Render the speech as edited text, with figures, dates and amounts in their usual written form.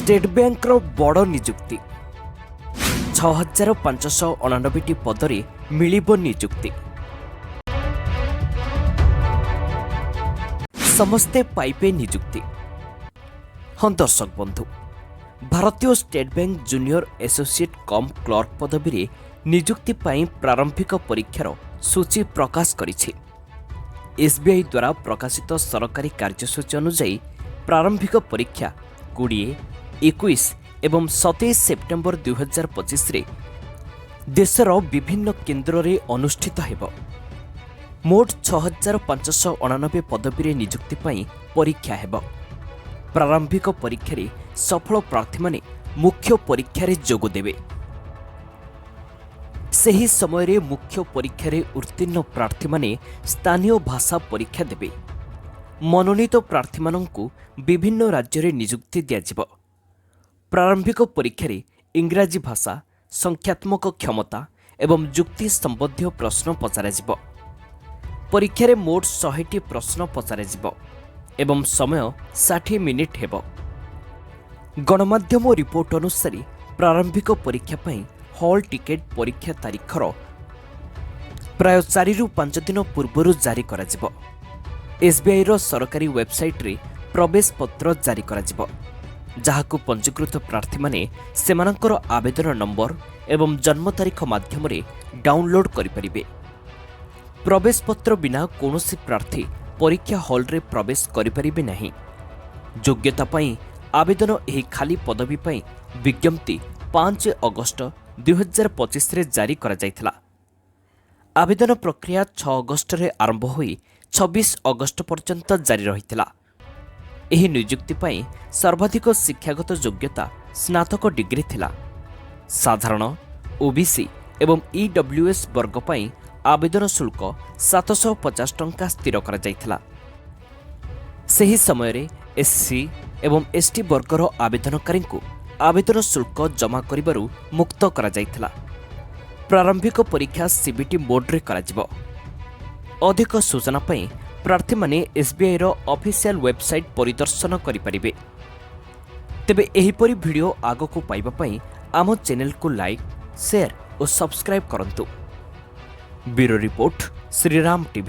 State ବ୍ୟାଙ୍କର ବଡ଼ ନିଯୁକ୍ତି। 6589ଟି ପଦରେ ମିଳିବ ନିଯୁକ୍ତି। ସମସ୍ତେ ପାଇବେ ନିଯୁକ୍ତି। ହଁ ଦର୍ଶକ ବନ୍ଧୁ, ଭାରତୀୟ state bank junior associate କମ୍ କ୍ଲର୍କ ପଦବୀରେ ନିଯୁକ୍ତି ପାଇଁ ପ୍ରାରମ୍ଭିକ ପରୀକ୍ଷାର ସୂଚୀ ପ୍ରକାଶ କରିଛି। ଏସ୍ବିଆଇ ଦ୍ୱାରା ପ୍ରକାଶିତ ସରକାରୀ କାର୍ଯ୍ୟସୂଚୀ ଅନୁଯାୟୀ ପ୍ରାରମ୍ଭିକ ପରୀକ୍ଷା 20, 21 ଏବଂ 27 ସେପ୍ଟେମ୍ବର 2025ରେ ଦେଶର ବିଭିନ୍ନ କେନ୍ଦ୍ରରେ ଅନୁଷ୍ଠିତ ହେବ। ମୋଟ 6589 ପଦବୀରେ ନିଯୁକ୍ତି ପାଇଁ ପରୀକ୍ଷା ହେବ। ପ୍ରାରମ୍ଭିକ ପରୀକ୍ଷାରେ ସଫଳ ପ୍ରାର୍ଥୀମାନେ ମୁଖ୍ୟ ପରୀକ୍ଷାରେ ଯୋଗ ଦେବେ। ସେହି ସମୟରେ ମୁଖ୍ୟ ପରୀକ୍ଷାରେ ଉତ୍ତୀର୍ଣ୍ଣ ପ୍ରାର୍ଥୀମାନେ ସ୍ଥାନୀୟ ଭାଷା ପରୀକ୍ଷା ଦେବେ। ମନୋନୀତ ପ୍ରାର୍ଥୀମାନଙ୍କୁ ବିଭିନ୍ନ ରାଜ୍ୟରେ ନିଯୁକ୍ତି ଦିଆଯିବ। ପ୍ରାରମ୍ଭିକ ପରୀକ୍ଷାରେ ଇଂରାଜୀ ଭାଷା, ସଂଖ୍ୟାତ୍ମକ କ୍ଷମତା ଏବଂ ଯୁକ୍ତି ସମ୍ବନ୍ଧୀୟ ପ୍ରଶ୍ନ ପଚରାଯିବ। ପରୀକ୍ଷାରେ ମୋଟ 100ଟି ପ୍ରଶ୍ନ ପଚରାଯିବ ଏବଂ ସମୟ 60 ମିନିଟ୍ ହେବ। ଗଣମାଧ୍ୟମ ରିପୋର୍ଟ ଅନୁସାରେ ପ୍ରାରମ୍ଭିକ ପରୀକ୍ଷା ପାଇଁ ହଲ୍ ଟିକେଟ୍ ପରୀକ୍ଷା ତାରିଖର ପ୍ରାୟ 4ରୁ 5 ଦିନ ପୂର୍ବରୁ ଜାରି କରାଯିବ। ଏସ୍ବିଆଇର ସରକାରୀ ୱେବସାଇଟ୍ରେ ପ୍ରବେଶ ପତ୍ର ଜାରି କରାଯିବ, ଯାହାକୁ ପଞ୍ଜୀକୃତ ପ୍ରାର୍ଥୀମାନେ ସେମାନଙ୍କର ଆବେଦନ ନମ୍ବର ଏବଂ ଜନ୍ମ ତାରିଖ ମାଧ୍ୟମରେ ଡାଉନଲୋଡ୍ କରିପାରିବେ। ପ୍ରବେଶ ପତ୍ର ବିନା କୌଣସି ପ୍ରାର୍ଥୀ ପରୀକ୍ଷା ହଲ୍ରେ ପ୍ରବେଶ କରିପାରିବେ ନାହିଁ। ଯୋଗ୍ୟତା ପାଇଁ ଆବେଦନ। ଏହି ଖାଲି ପଦବୀ ପାଇଁ ବିଜ୍ଞପ୍ତି 5 ଅଗଷ୍ଟ 2025ରେ ଜାରି କରାଯାଇଥିଲା। ଆବେଦନ ପ୍ରକ୍ରିୟା 6 ଅଗଷ୍ଟରେ ଆରମ୍ଭ ହୋଇ 26 ଅଗଷ୍ଟ ପର୍ଯ୍ୟନ୍ତ ଜାରି ରହିଥିଲା। ଏହି ନିଯୁକ୍ତି ପାଇଁ ସର୍ବାଧିକ ଶିକ୍ଷାଗତ ଯୋଗ୍ୟତା ସ୍ନାତକ ଡିଗ୍ରୀ ଥିଲା। ସାଧାରଣ, ଓବିସି ଏବଂ ଇଡବ୍ଲ୍ୟୁଏସ୍ ବର୍ଗ ପାଇଁ ଆବେଦନ ଶୁଳ୍କ 750 ଟଙ୍କା ସ୍ଥିର କରାଯାଇଥିଲା। ସେହି ସମୟରେ ଏସ୍ସି ଏବଂ ଏସ୍ଟି ବର୍ଗର ଆବେଦନକାରୀଙ୍କୁ ଆବେଦନ ଶୁଳ୍କ ଜମା କରିବାରୁ ମୁକ୍ତ କରାଯାଇଥିଲା। ପ୍ରାରମ୍ଭିକ ପରୀକ୍ଷା ସିବିଟି ମୋଡ୍ରେ କରାଯିବ। ଅଧିକ ସୂଚନା ପାଇଁ ପ୍ରାର୍ଥୀମାନେ ଏସ୍ବିଆଇର ଅଫିସିଆଲ ୱେବସାଇଟ୍ ପରିଦର୍ଶନ କରିପାରିବେ। ତେବେ ଏହିପରି ଭିଡ଼ିଓ ଆଗକୁ ପାଇବା ପାଇଁ ଆମ ଚ୍ୟାନେଲକୁ ଲାଇକ୍, ସେୟାର ଓ ସବସ୍କ୍ରାଇବ୍ କରନ୍ତୁ। Bureau report, Shriram TV.